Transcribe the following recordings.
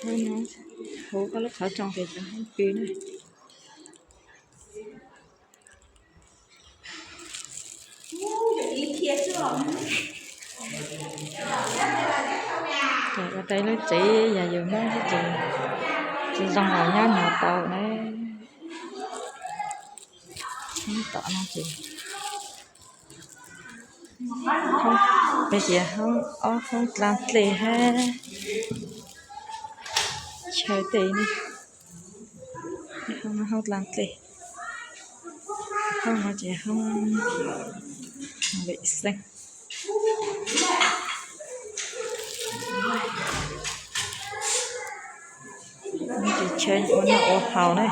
Huv koj lub qhov rooj ces cov hoob pw na. Ces ua tau lub tsev yam yus Hmoob xwb ces tsis zoo los nyob no tau na. Hoob tom no ces, hoob, tias hoob, ob hoob dlaa dlej hab chaw tej ne. Hoob, hoob dlaa dlej, hoob no ces hoob vem xeej. Ces chaw ua noj ua haus ne.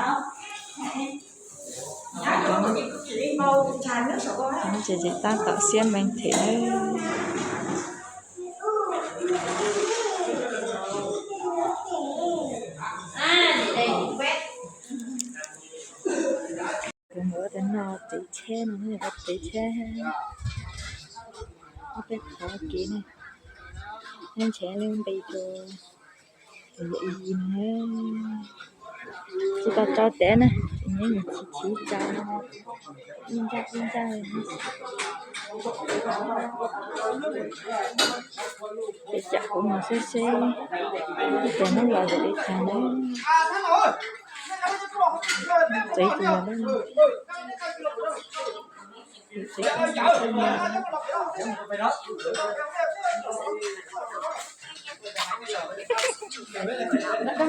Ces tseem tab tom xiab meej them na. Kuv mus ua tau no tsev tsheb no, ua tsev tsheb, ob peb qhov kev ne, nyob ntshe lub npe hu ua Yam Yis no. Tsis tau tso tes na, ces nyob mus chiv chiv tso, ib ntsaj ib ntsaj. Ces tsam kuv mus seb seb ib pliag hnub los yuav li cas na. Tsev tsis yog lub no.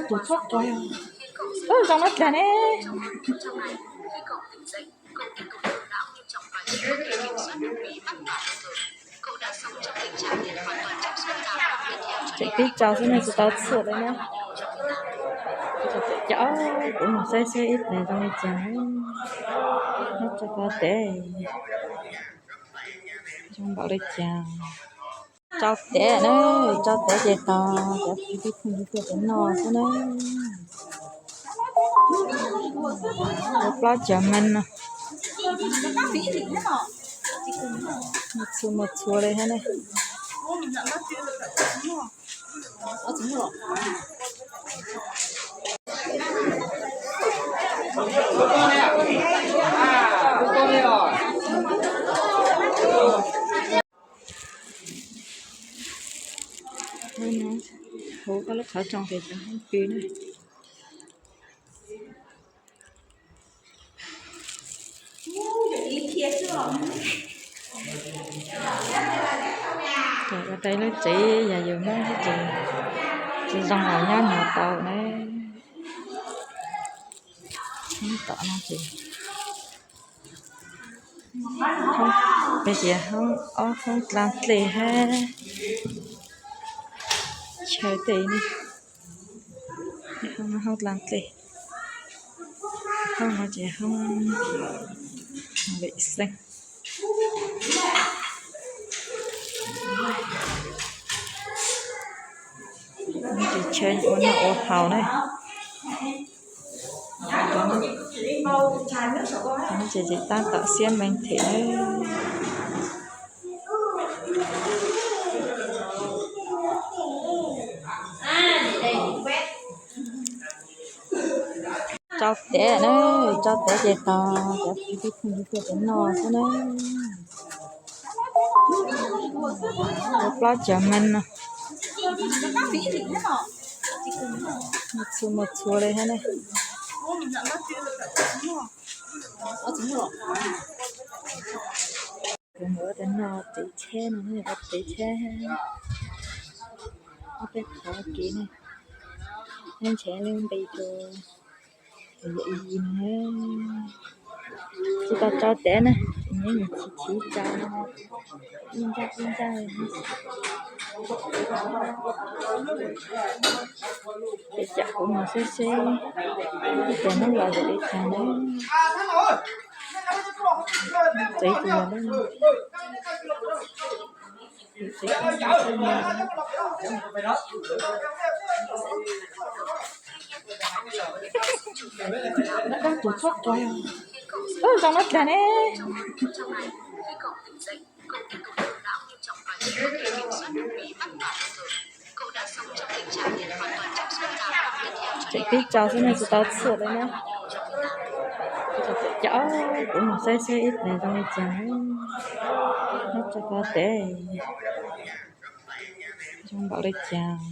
Tus txhob quav, ub, zoo no tag ne. Tseem tib tso xwb ne, tsis tau txhuam li na. Cov, kuv mus saib seb ib pliag zoo li cas. Nyob tso ko tes, zoo npaum li cas. Tso tes na, tso tes ces tos cov kwv tij phooj ywg tuaj tes no xwb na. Ua plaub cov meej no. Mus txhua mus txhua li thiab ne. Huv koj lub qhov rooj ces cov hoob pw na. Ces ua tau lub tsev yam yus Hmoob xwb ces tsis zoo los nyob no tau na. Hoob tom no ces, hoob, peb tias hoob, ob hoob dlaa dlej hab chaw tej ne. Hoob, hoob dlaa dlej, hoob no ces hoob vem xeej. Ces chaw ua noj ua haus na. Ces tseem tab tom xiab meej them na. Tso tes na, tso tes ces tos cov kwv tij phooj ywg tuaj tes no xwb na. Ua plaub cov meej no. Mus txhua mus txhua li thiab ne. Kuv mus ua tau no tsev tsheb no, ua tsev tsheb, ob peb qhov kev ne, nyob ntshe lub npe hu ua Yam Yis no. Tsis tau tso tes na, ces nyob mus chiv chiv tso, ib ntsaj ib ntsaj. Ces tsam kuv mus seb seb ib pliag hnub los yuav li cas na. Tsev tsis yog lub no. Tus txhob quav, ub, zoo no tag ne. Tseem tib tso xwb ne, tsis tau txhuam li na. Cov, kuv mus saib saib ib pliag zoo li cas. Nyob rau ko tes zoo npaum li cas.